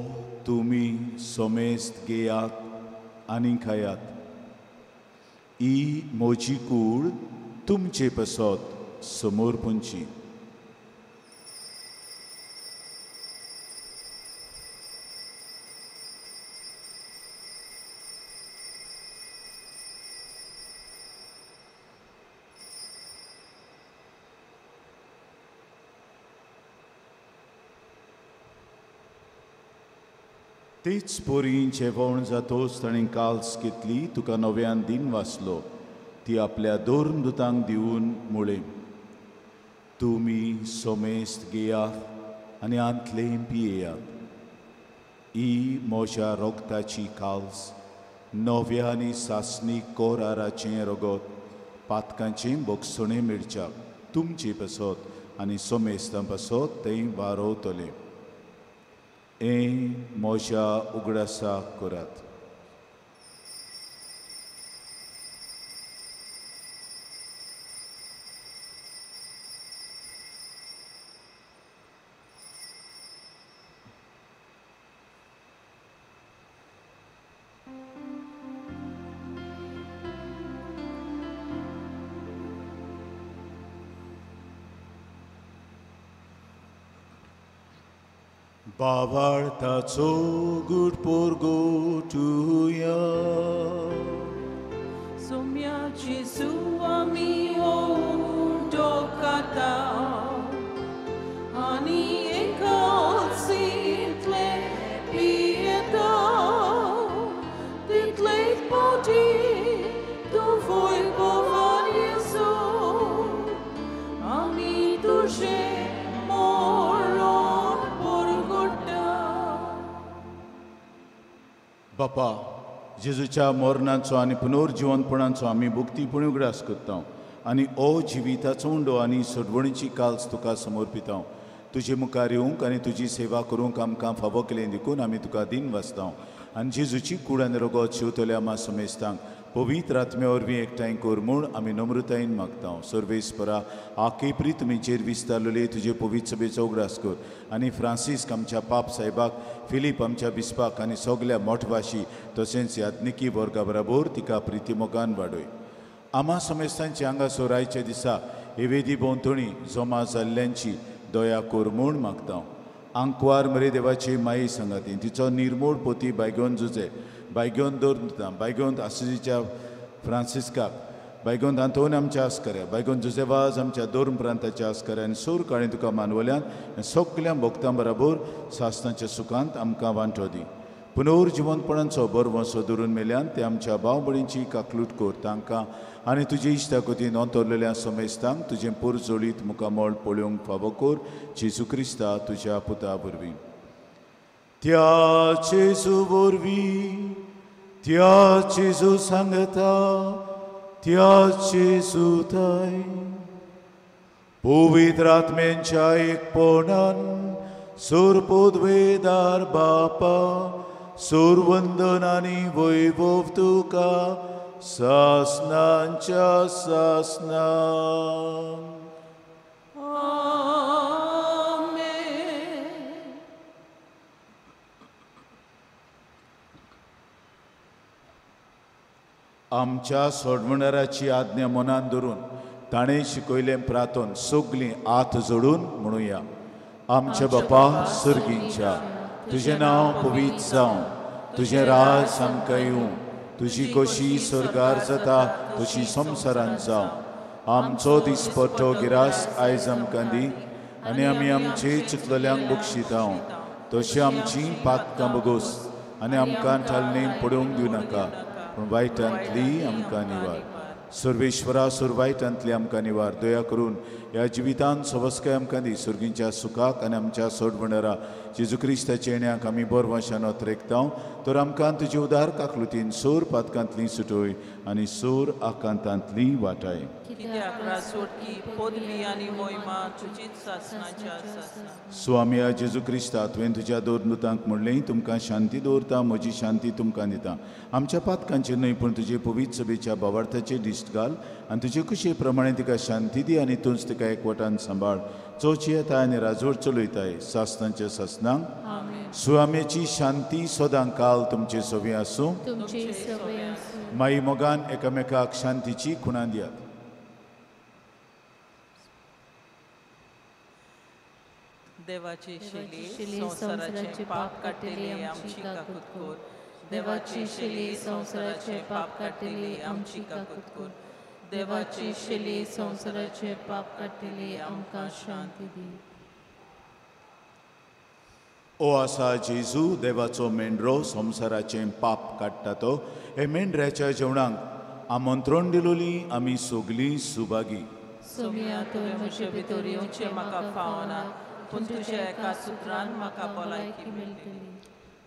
तुमी समेस्त घेयात आनी खायात. ही म्हजी कूड तुमचे पसत समोर पुंची. तेच पोरी जेवण जातोच ताणें काल्स घेतली, तुका नव्यान दिन वाचलो. ती आपल्या दोन दुतांक दिवन म्हळें, तुमी समेस्त घेयात आनी आंतलें पियेयात. ही म्हज्या रोगताची काल्स, नव्या आनी सासणी कोराराचें रगत, पातकांचें बोगसणें मेळच्याक तुमचे पासत आनी समेस्तां पासत तें वारोवतलें. हें म्हज्या उगडासाक करात. भावार्थाचो गूट पोरगोटुया. सोम्या जेजू आमी उंडो खाता आनी एकालसींतले पियेता तितले पावटी तूं वैभवान येसो आमी तुजें मरण परगट्टा. बापा, जेजूच्या मरणाचो आनी पुनर्जिवनपणाचो आमी भक्तीपणी उगडास करता आनी ओ जिविताचो उंडो आनी सोडवणीची काल्स तुका समर्पिता. तुजे मुखार येवंक आनी तुजी सेवा करूंक आमकां फावो केलें देखून आमी तुका दिन वाचता आनी जेजूची कूड आनी रगत शिंवतल्या आमा समेस्तांक पवित्र आत्म्या वरवीं एकठांय कर म्हूण आमी नम्रतायेन मागता. सर्वेस्परा आकेप्री तुमीचेर विस्तारलेले तुजे पवित्र सभेचो उगडास कर आनी फ्रांसिस्क आमच्या पाप साहेबाक, फिलीप आमच्या बिस्पाक आनी सगल्या मोठभाशी तशेंच याज्ञिकी वर्गा बराबर तिका प्रितीमोगान वाडय. आमा समेस्तांची हांगासर आयच्या दिसा हे वेदी भोंवतणी जमा जाल्ल्यांची दया कर म्हूण मागता. आंकवार मरे देवाची माई सांगाती तिचो निर्मोड पोती बायगोन जुजे, बायगोन दवरता, बायगोन आसिजीच्या फ्रांसिस्काक, बायगोन आंतोन आमच्या आस्कऱ्या, बायगोन जुजेवाज आमच्या दोर्म प्रांताच्या आस्कऱ्या आनी सूर काळी तुका मानवल्यान सगल्या भक्तां बराबर सासनाच्या सुखांत आमकां वांटो दी. पुनर्जिवनपणाचो बरवंसो धरून मेल्यान ते आमच्या भाव भयणींची काकलूट कर तांकां आनी तुजे इश्टाकोतीन अंतरलेल्या समेस्तांक तुजें पोरजोळीत मुखामळ पळोवंक फावो कर जेजू क्रिस्ता तुज्या पुता वरवीं. त्या जेजू वरवीं, त्या जेजू सांगता, त्या जेजू ताय पवित्र आत्म्यांच्या एकपणान सोरपोदवेदार बापा सुरवंदन आनी वैभव तुका सासनांच्या सासनां. आमेन. आमच्या सोडवणाराची आज्ञा मनान धरून ताणें शिकयलें प्रार्थन सगलीं हात जोडून म्हणुया. आमच्या बापा सर्गींच्या, तुजें नांव पवित्र जावं, तुजें राज आमकां येवं, तुजी कशी स्वर्गार जाता तशी संवसारांत जावं. आमचो दिसपट्टो गिरास आयज आमकां दी आनी आमी आमचे चुकलेल्यांक बक्षिता तशी आमची पातकां बगोस आनी आमकां ठालणी पडोवंक दिवं नाका, पूण वायटांतली आमकां निवार. सर्वेश्वरा, सुर वायटांतली आमकां निवार. दया करून ह्या जिवितांत सवस्काय आमकां दी. सर्गींच्या सुखाक आनी आमच्या सोडवणरा जेजू क्रिस्ताच्या येण्याक आमी बरवंशान अत्रेकता तर आमकां तुजे उदार काकलुतीन सोर पातकांतली सुटोय आनी सोर आकांतांतली वाटाय. स्वामिया जेजू क्रिस्ता, तुवें तुज्या दोन दूतांक म्हणलें, तुमकां शांती दवरता, म्हजी शांती तुमकां दिता. आमच्या पातकांचेर न्हय पूण तुजे पवित्र सभेच्या भावार्थाचेर दिश्ट घाल आनी तुजे खुशये प्रमाणे तिका शांती दी आनी तूंच तिका एकवटान सांबाळ. चोची येता आनी राजवट चलयताय सासनांच्या सासनांक. सुवामेची शांती सदां काल तुमचे सवी आसूं. माई मोगान एकामेकाक शांतीची खुणा दियात. देवाची शिली संवसाराचे पाप काडटली आमची काकूत कर. देवाची शिली संवसाराचे पाप काडटली आमची काकूत कर. देवाची शिली संवसाराचे पाप काडटली आमकां शांती दी. ओ आसा जेजू, देवाचो मेंढरो, संवसाराचें पाप काडटा तो, हे मेंढऱ्याच्या जेवणाक आमंत्रण दिलोली आमी सगलीं सुभागी. सोम्या, तुवें म्हजे भितर येवचें म्हाका फावना, पूण तुज्या एका सुत्रान म्हाका भलायकी मेळटली.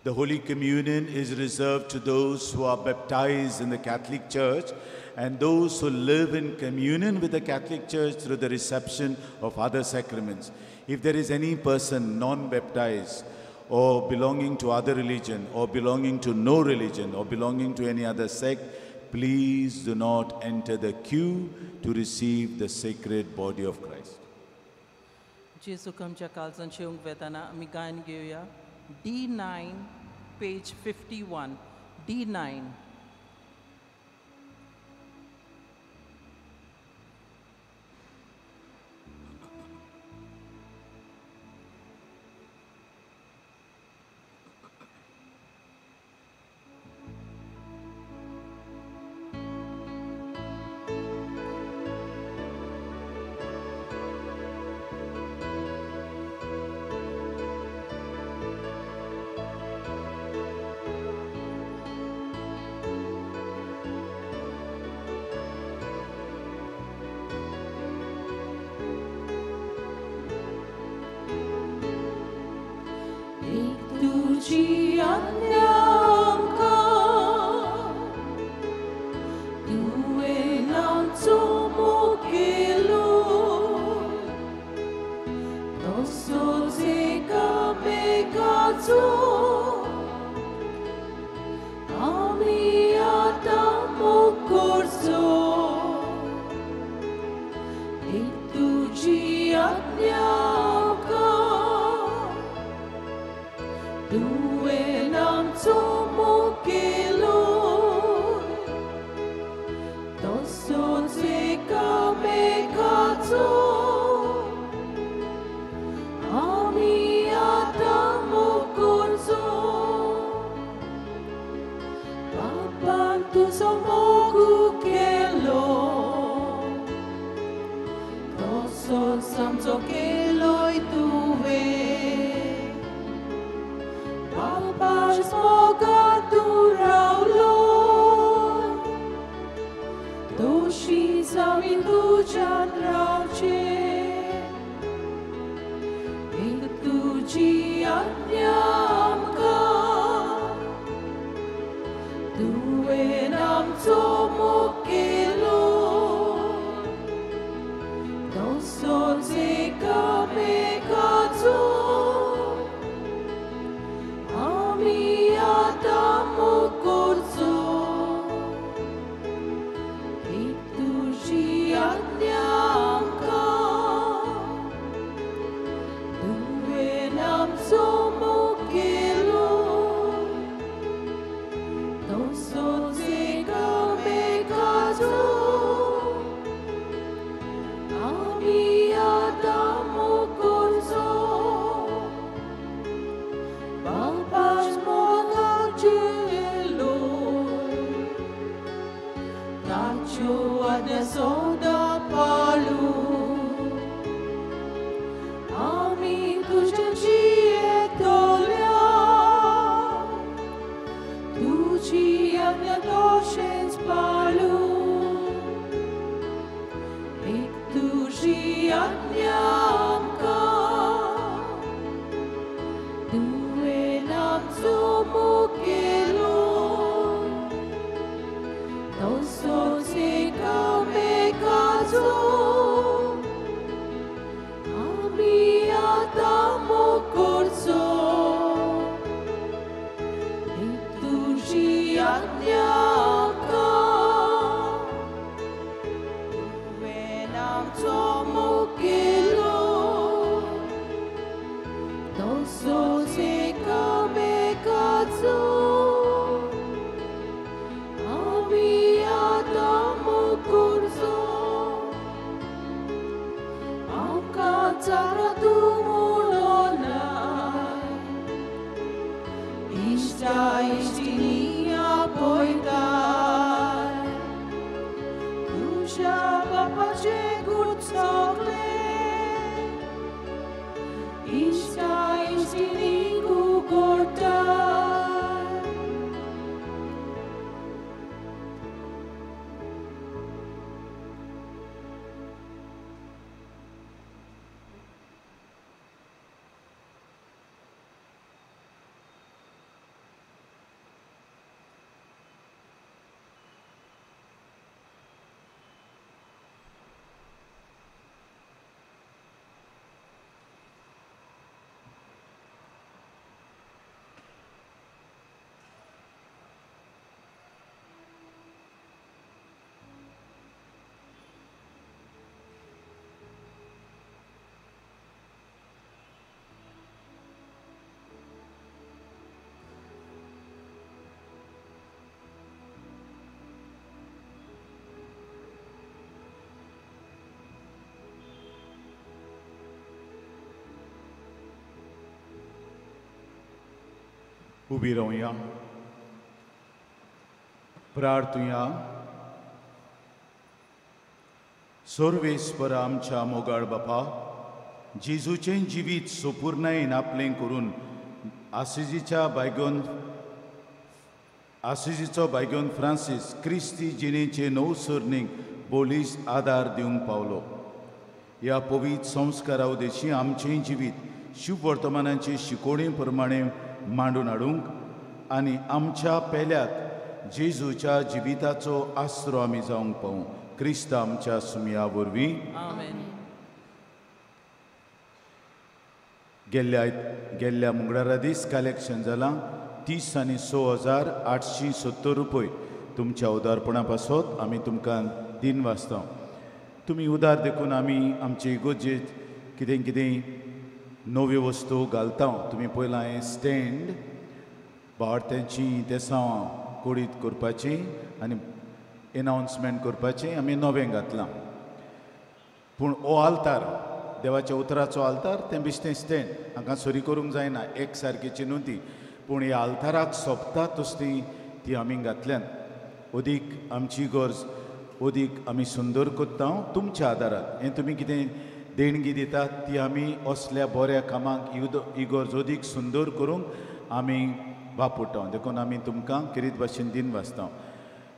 The Holy Communion is reserved to those who are baptized in the Catholic Church and those who live in communion with the Catholic Church through the reception of other sacraments. If there is any person non-baptized or belonging to other religion or belonging to no religion or belonging to any other sect, please do not enter the queue to receive the sacred body of Christ. जेजूक आमच्या काळजांत येवंक वेताना आमी गायन घेवया. D9, page 51, D9. आमचो मोगू केलो तसोच आमचो केलोय तुवें बापाच्या मोगान तूं रावलो दोशीच आमी तुज्यान रावचें एक तुजी आज्ञा आमकां तुवें आमचो मोग केलो तसोच एकामेकाचो आमी आतां मोग करचो एक तुजी आज्ञा आमकां तुवें आमचो मोग केलो तसोच एकामेकाचो आमी आतां मोग करचो बापाच्या मोगान जियेलो ताच्यो आज्ञा सदां पाळू आमी तुज्या जियेतल्या तुजी आज्ञा तशेंच पाळू एक तुजी आज्ञा आमकां तुवें आमचो मोग केलो तसोच एकामेकाचो आमी आतां मोग करचो एक तुजी आज्ञा आमकां तुवें आमचो मोग केलो तसोच एकामेकाचो आमी आतां मोग करचो आमकां चारा तूं म्हणोनाय इश्टा इश्टिणी आपयताय तुज्या बापाचें गूण सगळें इश्टा इश्टिणींक उगडटाय. उबी रावया, प्रार्थुया. सर्वेस्पर आमच्या मोगाळ बापा, जेजूचें जिवीत सोपूर्णायेन आपलें करून आसिजीचो बायगोन फ्रांसीस क्रिस्ती जिणेचे नवसरणीक बोलीस आदार दिवंक पावलो. ह्या पवित्र संस्कारा उदेशी आमचें जिवीत शुभ वर्तमानाचे शिकोवणे प्रमाणे मांडून हाडूंक आनी आमच्या पेल्याक जेजूच्या जिविताचो आसरो आमी जावंक पावूं. क्रिस्त आमच्या सुमया वरवीं. गेल्ल्या मंगळारा दीस कलेक्शन जालां 30,06,870 रुपये. तुमच्या उदारपणा पासत आमी तुमकां दिन वाचता. तुमी उदार देखून आमी आमचे इगोजेत कितें कितें नव्यो वस्तू घालता. तुमी पयलां हें स्टँड भावार्थ्यांची तेसांवां कोडीत करपाचें आनी एनावन्समेंट करपाचें आमी नवें घातलां. पूण हो आल्तार देवाच्या उतराचो आल्तार, तें बेश्टें स्टँड हांकां सरी करूंक जायना, एक सारकीची न्हू ती. पूण ह्या आल्ताराक सोंपता तसली ती आमी घातल्यान. अदीक आमची गरज अदीक आमी सुंदर करता तुमच्या आदारान. हें तुमी कितें देणगी दितात ती आमी असल्या बऱ्या कामाक इगर्ज अदीक सुंदर करूंक आमी वापरता. देखून आमी तुमकां खेरीत भाशेन दिन वाचता.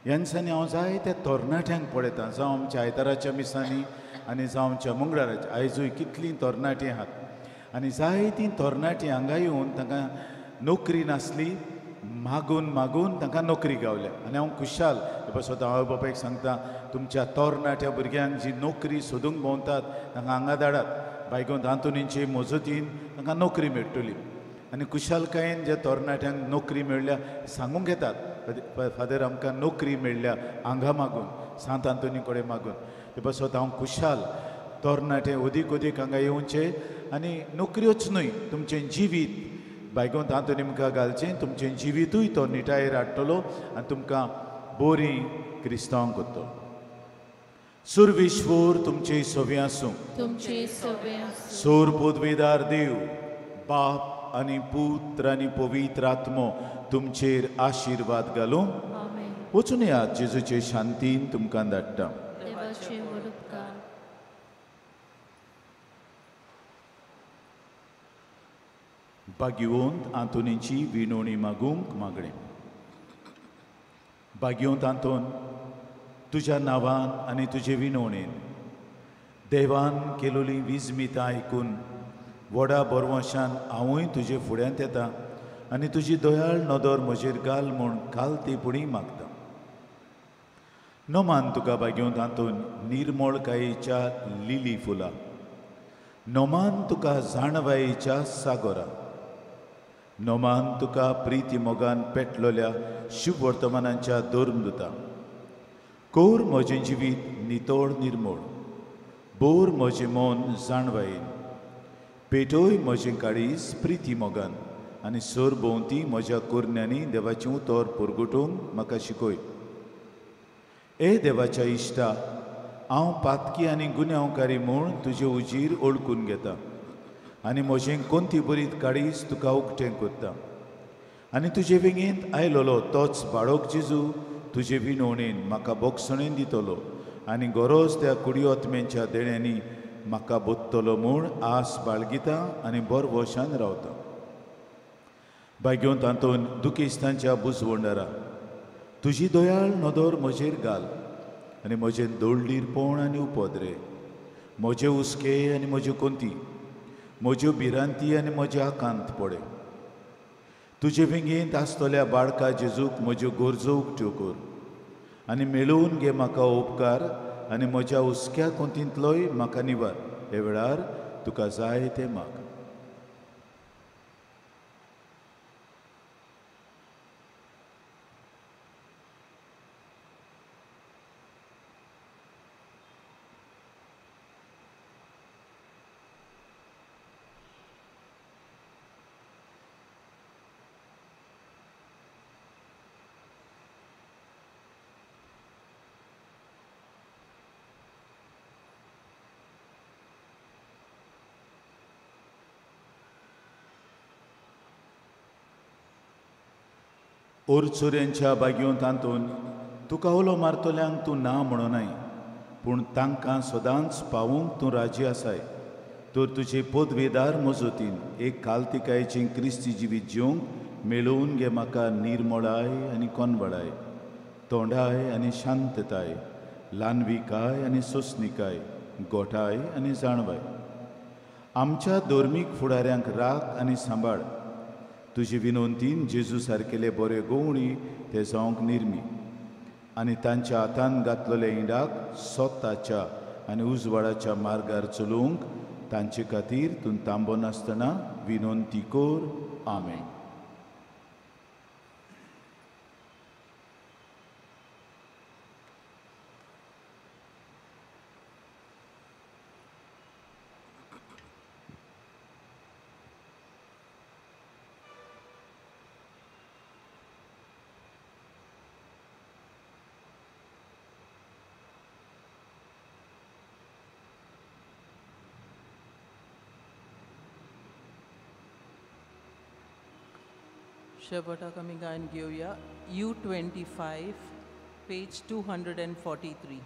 ह्या दिसांनी हांव जायत्या तरणाट्यांक पळयतां, जावं आमच्या आयताराच्या मिसांनी आनी जावं आमच्या मंगळाराच्या. आयजूय कितलीं तरणाटीं आहात आनी जायतीं तरणाटीं हांगा येवन तांकां नोकरी नासली, मागून मागून तांकां नोकरी गावल्या. आनी हांव खुशाल हे पासत आवय बापायक सांगता, तुमच्या तरणाट्या भुरग्यांक जी नोकरी सोदूंक भोंवतात तांकां हांगा धाडात. बायगोन आंतोनीचे मजतीन तांकां नोकरी मेळटली. आनी खुशालकायेन ज्या तरणाट्यांक नोकरी मेळ्ळ्या सांगूंक येतात, फादर आमकां नोकरी मेळ्ळ्या हांगा मागून, सांत आंतोनी कडेन मागून. ते पासत हांव खुशाल तरणाटे अदीक अदीक हांगा येवचे आनी नोकऱ्योच न्हय, तुमचें जिवीत बायगोन आंतोनी मुखार घालचें, तुमचें जिवितूय तो निटायेर हाडटलो आनी तुमकां बरीं क्रिस्तांव करतलो. सुरविश्वर तुमचे सवे आसूं. सोर पदवेदार देव बाप आनी पुत्र आनी पवित्र आत्मो तुमचेर आशिर्वाद घालूं. वचून येयात, जेजूचे शांतीन तुमकां धाडटा. भाग्यवंत आंतोनीची विनवणी मागूंक मागणें. भाग्यवंत आंतोन, तुज्या नांवान आनी तुजे विनवणेन देवान केलोली विजमितां आयकून व्हडा बरवंशान हांवूय तुजे फुड्यांत येता आनी तुजी दयाळ नदर म्हजेर घाल म्हूण काल ती पुणी मागता. नमान तुका भाग्यवंत आंतोन निर्मळकायेच्या लिली फुलां, नमान तुका जाणवायेच्या सागोरा, नमान तुका प्रिती मोगान पेटलोल्या शुभवर्तमानांच्या धर्मदुता. कोर म्हजें जिवीत नितळ निर्मळ, बोर म्हजें मन जाणवायेन, पेटोय म्हजें काळीज प्रिती मोगान आनी सरभोंवती म्हज्या कोरण्यांनी देवाचें उतर परगटूंक म्हाका शिकय. ए देवाच्या इश्टा, हांव पातकी आनी गुन्यांवकारी म्हूण तुजे उजीर ओळखून घेता आनी म्हजें कोंती बरीत काळीज तुका उक्तें करता. आनी तुजे वेंगेंत आयलोलो तोच बाळक जेजू तुजे विनवणेन म्हाका बोगसणेन दितलो आनी गरज त्या कुडियोत्म्यांच्या देण्यांनी म्हाका बोत्तलो म्हूण आस बाळगिता आनी बरवशान रावता. भाग्यवंत आंतोन दुखेस्तांच्या बुजवंडारा, तुजी दयाळ नदर म्हजेर घाल आनी म्हजें दोळडीरपण आनी उपद्रे, म्हजे हुस्के आनी म्हज्यो कोंती, म्हज्यो भिरांती आनी म्हजे आकांत पडे. तुजे वेंगेंत आसतल्या बाळका जेजूक म्हज्यो गरजो उक्त्यो कर आनी मेळोवन घे म्हाका उपकार आनी म्हज्या हुस्क्या कोंतींतलोय म्हाका निवार. हे वेळार तुका जाय तें माग. ओरचोऱ्यांच्या बागयोंत आंतोन, तुका उलो मारतल्यांक तूं ना म्हणनाय, पूण तांकां सदांच पावूंक तूं राजी आसाय. तर तुजे पदवेदार मजतीन एक कालतिकायेचें क्रिस्ती जिवीत जिवंक मेळोवन घे म्हाका निर्मळाय आनी कोनवळाय, तोंडाय आनी शांतताय, ल्हानविकाय आनी सोंसणिकाय, गोठाय आनी जाणवाय. आमच्या धर्मीक फुडाऱ्यांक राख आनी सांबाळ. तुजे विनवंतीन जेजू सारकेले बरे गोवणी ते जावंक निर्मी आनी तांच्या हातान घातलेल्या इंडाक सोताच्या आनी उजवाडाच्या मार्गार चलोवंक तांचे खातीर तूं तांबो नासतना विनवंती कर. आमेन. शेवटाक आमी गायन घेवया U25. Page 243.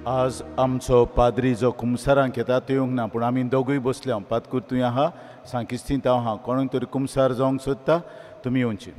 आज आमचो पाद्री जो कुमसारांक येता तो येवंक ना, पूण आमी दोगूय बसले. पादकूर तूं आहा, सांकिस्तींत हांव आहा. कोणूय तरी कुमसार जावंक सोदता तुमी येवची.